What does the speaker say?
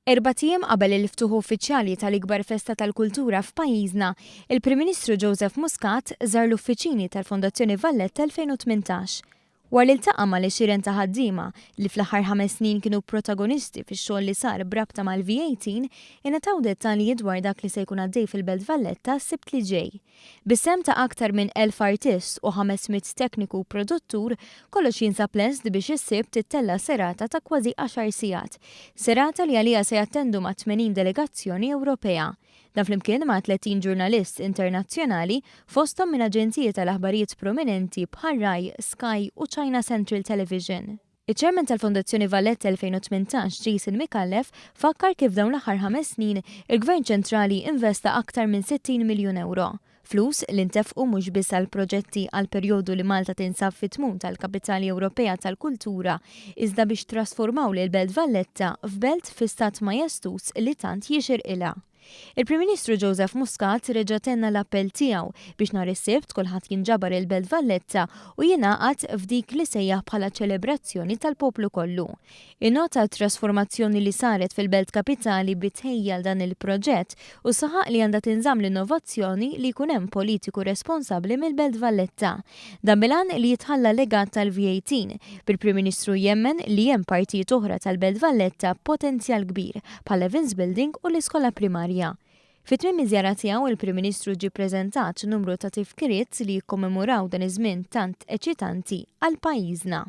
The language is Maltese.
Erbat ijiem qabel il-ftuħ uffiċjali tal-ikbar festa tal-kultura f'pajjiżna, il-Prim Ministru Joseph Muscat żar l-uffiċini tal-Fondazzjoni Valletta 2018. Wara li ltaqa' mal-għexieren ta' ħaddiema li fl-aħħar ħames snin kienu protagonisti fix-xogħol li sar b'rabta mal-V18, ingħataw dettalji dwar dak li se jkun għaddej fil-Belt Valletta s-Sibt li ġej. Bis-sehem ta' aktar minn 1,000 artist u 500 tekniku u produttur, kollox jinsab lest biex is-Sibt tittella' serata ta' kważi għaxar sigħat. Serata li għaliha se jattendu ma' 80 delegazzjoni Ewropea. Dan flimkien ma' 30 ġurnalist internazzjonali, fosthom minn aġenziji tal-aħbarijiet prominenti bħal Rai, Sky u China Central Television. Iċ-Chairman tal-Fondazzjoni Valletta 2018, Jason Micallef, fakkar kif dawn l-aħħar ħames snin, il-Gvern ċentrali investa aktar minn 60 miljun ewro. Flus li ntefqu mhux biss għal proġetti għall-perjodu li Malta tinsab fit-tmun tal-Kapitali Ewropea tal-Kultura, iżda biex trasformaw lill-Belt Valletta f'belt fi stat majestuż li tant jixirqilha. Il-Prim Ministru Joseph Muscat reġa' tenna l-appell tiegħu biex nhar is-Sibt kulħadd jinġabar il-Belt Valletta u jingħaqad f'dik li sejjaħ bħala ċelebrazzjoni tal-poplu kollu. Innota t-trasformazzjoni li saret fil-Belt Kapitali bi tħejjija għal dan il-proġett u saħaq li għandha tinżamm l-innovazzjoni li jkun hemm politiku responsabbli mill-Belt Valletta. Dan bil-għan li jitħalla legat tal-V18, bil-Prim Ministru jemmen li hemm partijiet oħra tal-Belt Valletta b'potenzjal kbir, bħall-Evans Building u l-Iskola Primarja. Fi tmiem iż-żjara tiegħu, il-Prim Ministru ġie ppreżentat numru ta' tifkiriet li jikkommemoraw dan iż-żmien tant eċitanti għal pajjiżna.